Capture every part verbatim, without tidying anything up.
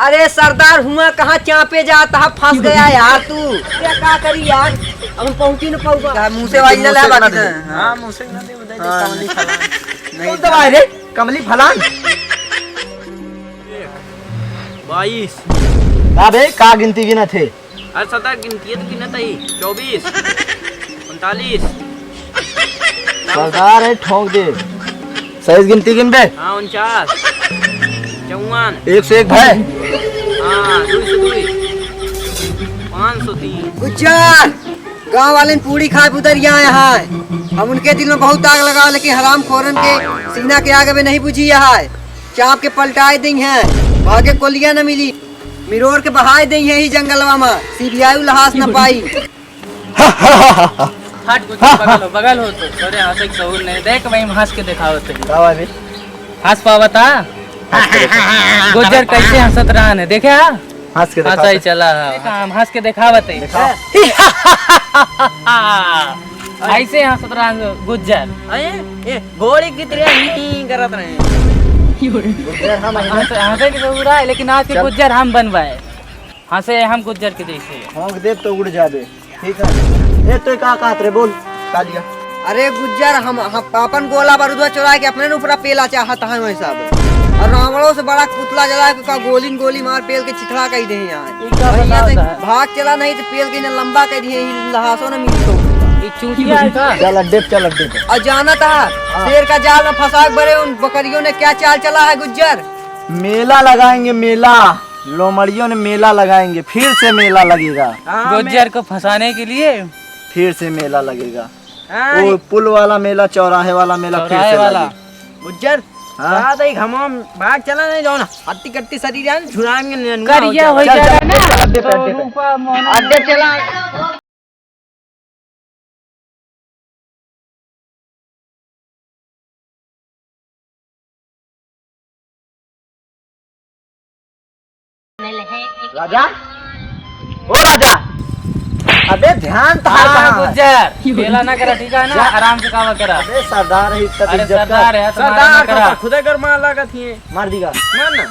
अरे सरदार, हुआ कहाँ चापे जात ह, फंस गया यार तू। क्या, का करी यार, अब हम पहुँची न पाऊंगा। का मुँह से वाइज ना ले, मुँह से बाकी ना तो, दे। हाँ। हाँ, मुँह से ना दे, बताइए, हाँ। कमली फलान। नहीं। कौन दवाई रे? कमली फलान। बाईस। का बे, का गिनती गिनत है? अरे सरदार, गिनती है तो गिनत ही। चौबीस, उनतालीस। सरदार है, ठोंक दे। सही गिनती गिन बे। हाँ, उनचास, चौवन। एक सौ एक भाई। हाँ, दो सौ दो, पाँच सौ तीन। गुज्जर, गाँव वाले पूड़ी खाए उधर यहाँ आए हैं। हम उनके दिल में बहुत आग लगाओ, लेकिन हराम खोरन के सीना के आगे में नहीं बुझी है। चाप के पलटाए देंगे हैं, भागे कोलिया न मिली, मिरोर के बहाए देंगे हैं ही जंगलवा में, सीबीआई लहास न पाई। हट, कुछ बगल हो, बगल हो तो। अरे, हंसे के सहूर नहीं। देख भाई, हम हंस के देखावत है। का बात है? हंस पावता? हंस के देखा। गुज्जर कैसे हंसत रहन है, देखे हा? हंस के हंसा ही देखा। चला है। देखा, हम हंस के देखावत है। देखा। ऐसे हंसत रहन गुज्जर। अरे, ए, घोड़ी की तरह ही करत रहे। गुज्जर हम हैं। हंस-, हंसे के सहूर है, लेकिन आज के चल। गुज्जर हम बनवाए। हंसे हम गुज्जर के जैसे। ठोंक दे तो उड़ जाबे। ठीक है। ए, तो का कहत रे, बोल, का लिया? अरे गुज्जर, हम, हम अपन गोला बारूदवा चुरा के अपने न ऊपरा पेला चाहत है वही सब। और रावणों से बड़ा पुतला जला के का गोली न गोली मार पेल के चिथड़ा कह दे यहाँ। ई का और यहाँ से बतावत है? भाग चला, नहीं तो पेल के इन्हें लंबा कर दिए, ई लहासों न मिली तो। ई चूतिया है का? चल अड्डे पे, चल अड्डे पे। और जाना था, हाँ। शेर का जाल में फंसा के बड़े उन बकरियों ने क्या चाल चला है गुज्जर? मेला लगाएंगे, मेला। लोमड़ियों ने मेला लगाएंगे, फिर से मेला लगेगा। हाँ, गुज्जर मैं को फंसाने के लिए। फिर से मेला लगेगा। हाँ, वो पुल वाला मेला, चौराहे वाला मेला, फिर चौराहे से वाला। लगे। गुज्जर, हाँ? रात एक हम भाग चला नहीं जाओ ना, हट्टी कट्टी शरीर है, झुराएंगे, नेनुआ हो करिया जाएगा। हो चल, जाएगा चल, ना, चल, अड्डे पे, तो अड्डे पे। रूपा मोहन अड्डे चला। राजा, ओ राजा, अबे ध्यान तो हाँ, कहाँ है? गुज्जर, बेला ना करा, ठीक है ना? जा। आराम से कावा करा। अबे सरदार है, इतना अरे इज्जत सरदार कर। है, तुम्हारा सरदार ना करा। का खुदे गरमा लागत ही है। मार दीगा। मार ना।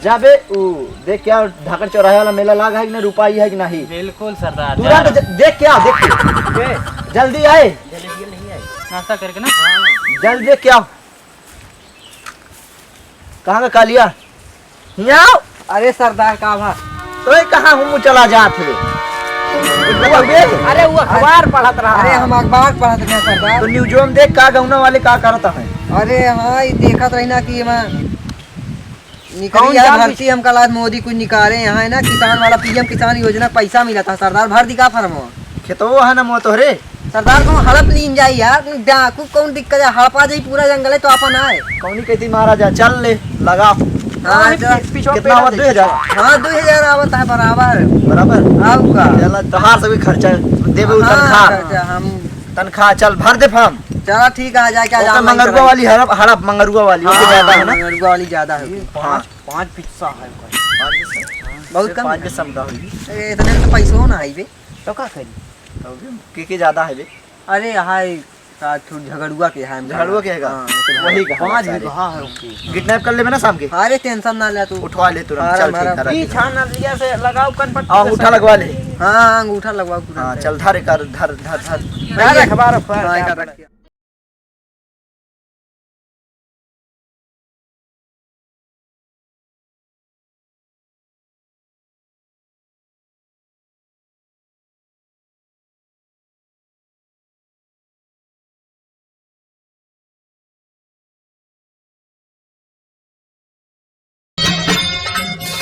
जाबे, ऊ, देख क्या ढाकर चौराहे वाला मेला लाग है कि नहीं, रुपाई है कि नहीं? बिल्कुल सरदार, जा तुरंत रहा। ज-, देख क्या, देख के। के? जल्दी आए। जलेबिया नहीं आई। नाश्ता करके ना? हाँ। जल्दी देख क्या? कहाँ का कालिया? हियाँ आओ। अरे सरदार का भा? तो ये कहाँ हूँ चला जात है? अरे वो अखबार पढ़त रहा। अरे हम अखबार पढ़त रहे सरदार। तो न्यूजो में देख का गौना वाले का करत है। अरे हाँ, ये देखत रही ना कि एमा निकली कौन है जान भर्ती, हमका लाग मोदी कुछ निकाले यहाँ है ना, किसान वाला पीएम किसान योजना पैसा मिला था सरदार, भर दी का फॉर्म? खेतवो है ना मोर तोहरे। सरदार को हड़प लीन जाई यार, डाकू कौन दिक्कत है, हड़पा जाई पूरा जंगल है तो अपन आए। कौनी कहती महाराजा, चल ले, लगा। हाँ, हाँ, चल। पी-, पीछे कितना पेड़ हुआ? दे। दो हजार? हाँ, दो हजार आवत है बराबर। बराबर? आऊ का? चला, तोहार सभी खर्चा देबे उ हाँ, तनखा। खर्चा हम तनखा, चल, भर दे फॉर्म। चला, ठीक है, आ जाए, क्या ओके, जान मंगरुआ वाली हड़प, हड़प मंगरुआ वाली, ओके, हाँ, ज्यादा है ना? मंगरुआ वाली ज्यादा है। हाँ। पाँच, पाँच पिस्सा है ओकर। पाँच पिस्सा? बहुत कम पाँच है। पिस्सा में का होई? ए, इतने में तो पैसो ना है बे। तो का करी? तो भी के, के ज्यादा है बे? अरे, हाय, का थोड़ा झगड़ुआ के है, झगड़ुआ के है का? हाँ, तो वही का पाँच सारे। बीघा है ओके। किडनैप कर लेबे ना शाम के? अरे, टेंशन ना ले तू। उठवा ले तुरंत, हाँ, चल, ठीक है, रख। ई छान ना लिया से लगाओ कनपट्टी हाँ, से अंगूठा सही। लगवा ले। हाँ, हाँ, अंगूठा लगवाओ तुरंत। हाँ, चल, धर, कर, धर, धर, धर। धर अखबार पर, हाँ, क्या कर रख।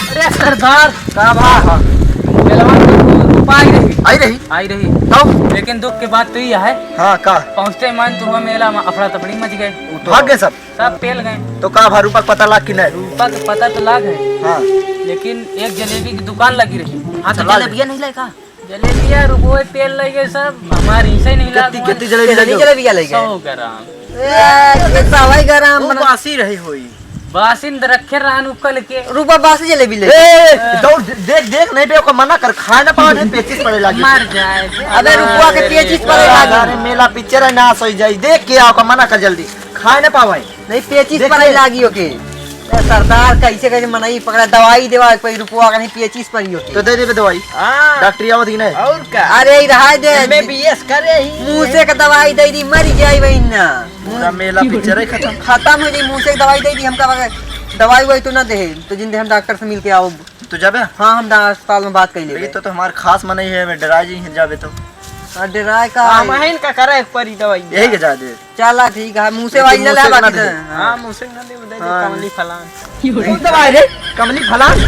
अरे सरदार, का बा? हाँ। मेलवा में तो रुपा आई रही। आई रही? आई रही। तब? लेकिन दुख के बात तो ये है, हाँ, का? पहुँचते मन तो हुआ मेला में अफड़ा तफड़ी मच गए। वो तो भाग गए सब? सब पेल गए। तो का भा, रूपा के पता लाग कि नहीं? रूपा के पता तो लाग है। हाँ। लेकिन एक जलेबी की दुकान लगी रही। हाँ, तो चला ले। जलेबिया नहीं लाए का? जलेबिया, रुपये, पेल लगे सब, हमारी से नहीं कितनी, लागू। कितनी जलेबी कितनी लगी? जलेबिया लगे? सौ ग्राम। ए, कितना भाई ग्राम वो बना? बासी रही होई। बासिंद रखे रहन उपकल के। रुपा बासी जलेबी ले। ए, ए। दौड़, दे-, देख, देख, नहीं बे, ओकर मना कर, खाए ना पावे, नहीं पेचिस पड़े लागी। मर जाए। अबे रुपवा के पेचिस पड़े लागी। अरे मेला पिक्चर है, ना सोई जाई, देख के आओ, ओकर मना कर जल्दी, खाए ना पावे। नहीं, पेचिस देख पड़े ले। लागी ओके। ए, सरदार, कैसे कैसे मनई पकड़ा, दवाई देवा, कोई रुपवा का नहीं, पेचिस पर ही होती। तो दे देबे दवाई। हाँ। डॉक्टरी आवत कि नहीं? और का? अरे, ई रहा दे। एमबीबीएस करे ही। मूसे का दवाई दे दी, मर जाई वही ना। पूरा मेला पिक्चर है खत्म। खत्म हो जाई, मूसे का दवाई दे दी, हमका बगैर दवाई ववाई तो ना दे, तो जिंदे हम डॉक्टर से मिल के आओ। तू जाबे? हाँ, हम डा-, अस्पताल में बात कर लेबे। तो, तो हमार खास मनई है, मैं डरा जी जाबे तो। हाँ, डराए का हम है? हइन का करे एक परी दवाई। यही के जा दे। चला ठीक है, मुँह से लेकिन वाली मुँह ले से बाकी ना तो। दे। हाँ। हाँ, मुँह से ना दे, दे दे, हाँ। कमली फलान। कौन दवाई रे? कमली फलान?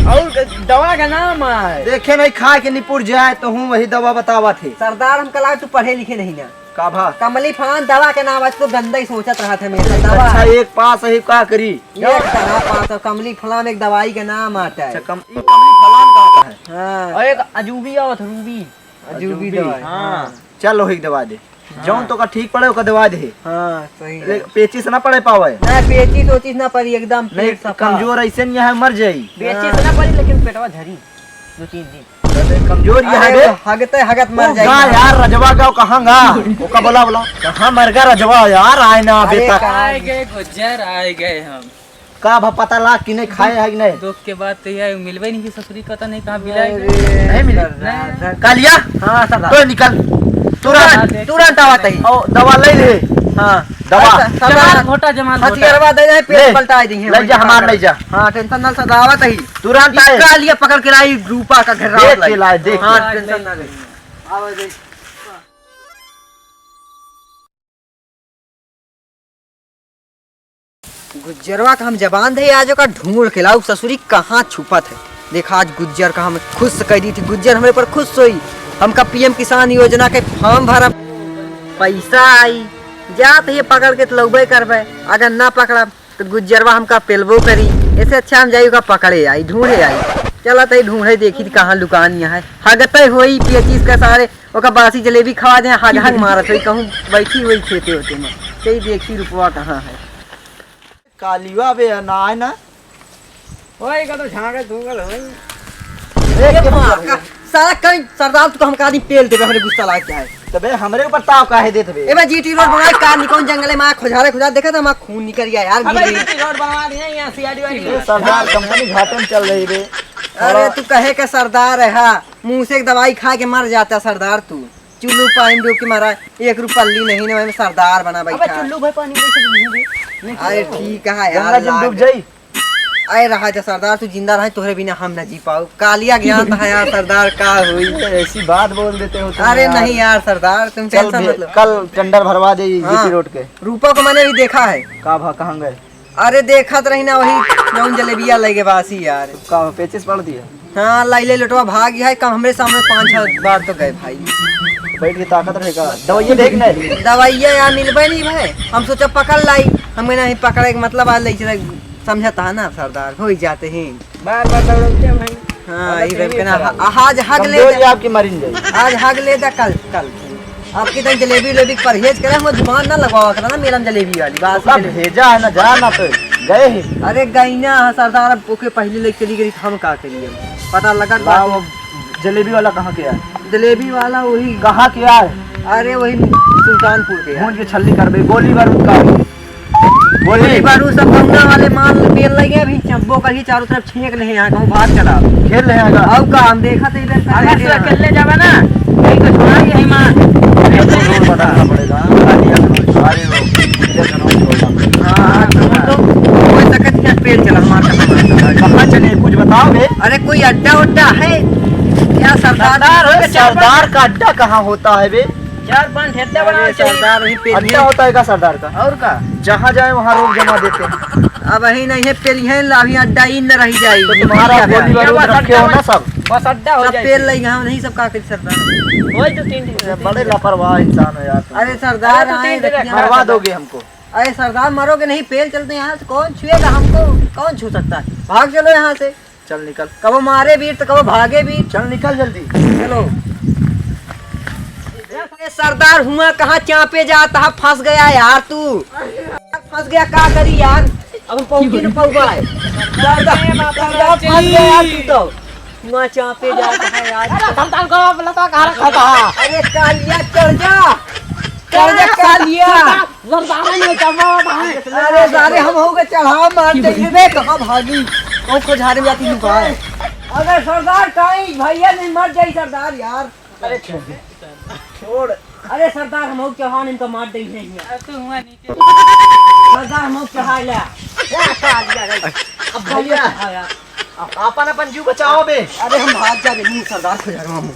और दवा का नाम है। देखे नहीं, खा के निपुर जाए तो हूँ वही दवा बतावा थे। सरदार, हम कला तू पढ़े लिखे नहीं ना। का भा? कमली फलान दवा के नाम, आज तो गंदा ही सोचत रहा था मेरे दवा। अच्छा, एक पास है, का करी? एक तरह पास है, कमली फलान एक दवाई के नाम आता है। अच्छा, कम-, ई कमली फलान का आता है? हाँ। और एक अजूबी आवत, रूबी। अजूबी अजूबी। दवाई। हाँ। हाँ। चल, वही दवा दे। हाँ। जौन तो का ठीक पड़े, ओका दवा दे। हाँ, सही है। ले, पेचिस ना पड़े पावे। ना, पेचिस ओचिस ना पड़ी, एकदम नहीं, पेट सफा। कमजोर ऐसे नहीं है, मर जाई। पेचिस हाँ। ना पड़ी, लेकिन पेटवा झरी दो तीन दिन। अरे, कमजोर ये अरे, है बे। हगते हगत मर ओ, जाई। गा यार, रजवा गा, कहाँ गा? ओका बोला, बोला। कहाँ मर गा रजवा यार, आए ना अरे, बेटा। कहाँ आए गए गुज्जर, आए गए हम। का भा पता लाग कि नहीं, खाए है कि नहीं? दुख के बात तो यह है, मिलबे नहीं की ससुरी, पता नहीं कहाँ बिलाए अरे, गए। नहीं मिले? सरदार। नहीं। कालिया? हाँ, सरदार। तो निकल। तुरंत, तुरंत आवत ही। ओ, दवा ले ले। हाँ। दवा। अच्छा, सरदार। जमाल घोटा, जमाल घोटा। हथियारवा दे दे, पेट ले। पलटाई दी है। ले जा, हमार ले जा। हाँ, टेंशन ना, सरदार आवत ही। तुरंत आए। कालिया पकड़ के लाई, रूपा का घेराव देख लाई। के लाए, देख। हाँ, टेंशन ना ले। आवे दे। गुज्जरवा का हम जबान दे, आज ओका ढूंढ के लाऊ, ससुरी कहाँ छुपत है। देखा, आज गुज्जर का हम खुश कर दी थी, गुज्जर हमरे पर खुश होई। हमका पीएम किसान योजना के फॉर्म भरब, पैसा आई, जात ही पकड़ के तो लौबे करबे, अगर ना पकड़ब तो गुज्जरवा हमका पेलबो करी। ऐसे अच्छा हम जाई ओका पकड़े आई, ढूंढे आई। चला तई ढूंढे देखी थी कहाँ लुकान यहाँ है, हगते होई पेचिस का सारे। ओका बासी जलेबी खवा दे, हग हग मारत होई, कहूँ बैठी होई खेते होते में। चई देखी रुपवा कहाँ है। कालिया बे, ना आए ना। ओए, का तो झांका झूंका होई। ए, ये के माँ का, साला कहीं सरदार तू तो हमका आदमी पेल देबे, हमरे गुस्सा लाग जाए। तबे हमरे ऊपर ताव काहे देत बे? ए बे, जीटी रोड बनाए, का निकौन जंगले में खोजारे खोजा देखा था, हमार खून निकल गया यार, अबे गिरी। जीटी रोड बनवा दिए, यहाँ सीआईडी वाली। ए, सरदार कंपनी घाटे में चल रही बे। अरे, तू कहे का सरदार है, हाँ? मूसे के दवाई खा के मर जाता सरदार तू। चुल्लू पानी डूब के मारा, एक रुपया ली नहीं ना, मैं सरदार बना अबे बैठा। चुल्लू भाई पानी कैसे पीएंगे? अरे ठीक है यार, गंगा जी में लाग डूब जाई। अरे रहा जा सरदार, तू जिंदा रहे, तोहरे बिना हम ना जी पाऊ। कालिया ज्ञान था यार सरदार, का हुई? अरे ऐसी बात बोल देते हो तुम अरे यार। नहीं यार सरदार, तुम चल टेंशन बे, मत लो। कल टेंडर भरवा दे हाँ। जीटी रोड के। रूपा को मैंने भी देखा है। का भा, कहाँ गए? अरे देखत रही ना वही जौन जलेबिया लगे बासी यार। का पेचिस पड़ दिया? हाँ, लाइले लोटवा भाग गया है, कम हमरे सामने पाँच छह बार तो गए भाई। बैठ के ताकत रहेगा। दवाइया देख नहीं। दवाइया यार मिलबे नहीं भाई। हम सोचा पकड़ लाई, हमें नहीं पकड़े के मतलब आज ले चले, समझता है ना सरदार, हो ही जाते हैं। बार बार दौड़ते हैं भाई। हाँ, गलत ये नहीं करना। आज हग ले कमजोरी जा। आपकी मरिन जाई। आज हग ले जा, कल, कल। आपकी तो जलेबी उलेबी परहेज करे, हम दुकान ना लगवावा करा ना, मेला में जलेबी वाली। बस ओका जलेबी। भेजा है ना, जा ना तो गए ही। अरे गई ना, हाँ, सरदार, अब ओके पहले लेके चली गई, हम का करिए? पता लगा ला, बात। वो जलेबी वाला कहाँ के है? जलेबी वाला वही। कहाँ के है? अरे वही सुल्तानपुर के है। भून के छल्ली करबे, गोली बारूद का। गोली। गोली बारूद सब गौना वाले माल पेल लगे, अभी चब्बो करिए चारों तरफ छेक ले यहाँ कहूँ भाग चला। खेल रहे हैं का? अब का हम देखा तो इधर से अगर आगे तू यहाँ। अकेले जाबा ना, यही तो छोड़ा, यही मार। रोड बनाना पड़ेगा, गाड़ी का रोड, सारे रोड, इधर का रोड छोड़ना पड़ेगा। हाँ, तो वो तो कोई सकत क्या पेल चला, मार का मार। कहाँ चले, कुछ बताओ बे। अरे, कोई अड्डा उड्डा है क्या सरदार? सरदार, सरदार का अड्डा कहाँ होता है बे? चार पांच ठेला बना अरे, चाहिए। सरदार वही पेल अड्डा है। होता है का सरदार का? और का? जहाँ जाए वहाँ रोग जमा देते हैं। अब वही नहीं है, पेल है, अभी अड्डा ही न रह जाए। तो तुम्हारा गोली बारूद रखे हो ना सब? बस अड्डा हो सब जाए। पेल लग गए, हम नहीं सब का करी सरदार। वही तो तीन दिन बड़े लापरवाह इंसान हो यार तुम। अरे सरदार, अरे तो आए तीन दिन रखिए। मरवा दोगे हमको। अरे सरदार, मरोगे नहीं, पेल चलते यहाँ से, कौन छुएगा हमको? कौन छू सकता है? भाग चलो यहाँ से। चल निकल। कबो मारे बीट तो कबो भागे बीट। चल निकल जल्दी। चलो। ए सरदार, हुआ कहाँ चापे जाता है, फंस गया यार तू। फंस गया, का करी यार, अब हम पहुँची न पहुँचा है। सरदार, सरदार फंस गया यार तू तो। हुआ चापे जाता है यार। अरे धमकान को बोला तो कहाँ रखा था? अरे कालिया चढ़ जा। कर दे, कर दिया। सरदार ने जमा भाई। अरे सारे हम हो गए चढ़ाव मार दे बे, कहाँ भागी? कौन को झाड़े में जाती लुका है? अरे सरदार कहीं भैया नहीं मर जाई सरदार यार। अरे छोड़। छोड़। अरे सरदार हम हो चढ़ान इनका मार दे नहीं है। सरदार हम हो चढ़ा ले। अब भैया। हाँ यार। अपन अपन जीव बचाओ बे। अरे हम भाग जा रहे सरदार को यार हम।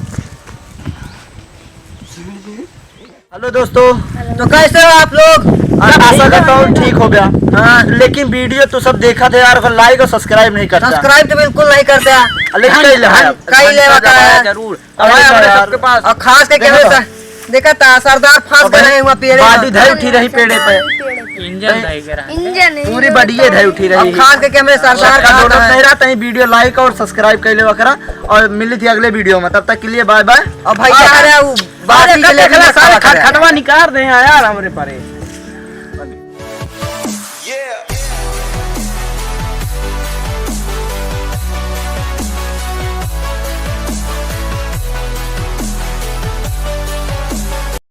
हेलो दोस्तों, तो कैसे हो आप लोग? हाँ, आशा करता हूँ ठीक हो गया। हाँ। लेकिन वीडियो तो सब देखा था यार, पर लाइक और सब्सक्राइब नहीं करता। सब्सक्राइब तो बिल्कुल नहीं करता। लेकिन कई ले हम, कई ले बता है। जरूर। और अरे भाई, हमारे यार। सबके पास। और खास के देखो कैमरे तो। सा-, देखा था, सरदार फंस अब गए हैं वहाँ पेड़े बाडी में। धई उठी रही पेड़े पे। इंजन धई के रहा। इंजन नहीं, पूरी वो बॉडी ये तो धई उठी रही। अब खास के कैमरे सरदार सबका कहाँ दोनों है? नहीं रहा, तहीं वीडियो लाइक और सब्सक्राइब कर लेवा करा। और मिली थी अगले वीडियो में, तब तक के लिए बाय बाय। और भैया, अरे, अरे, वो अरे, बाकी कब के लिए देखला, भी सारे मसाला खा-, करे। खटवा निकाल दे हैं यार हमरे परे।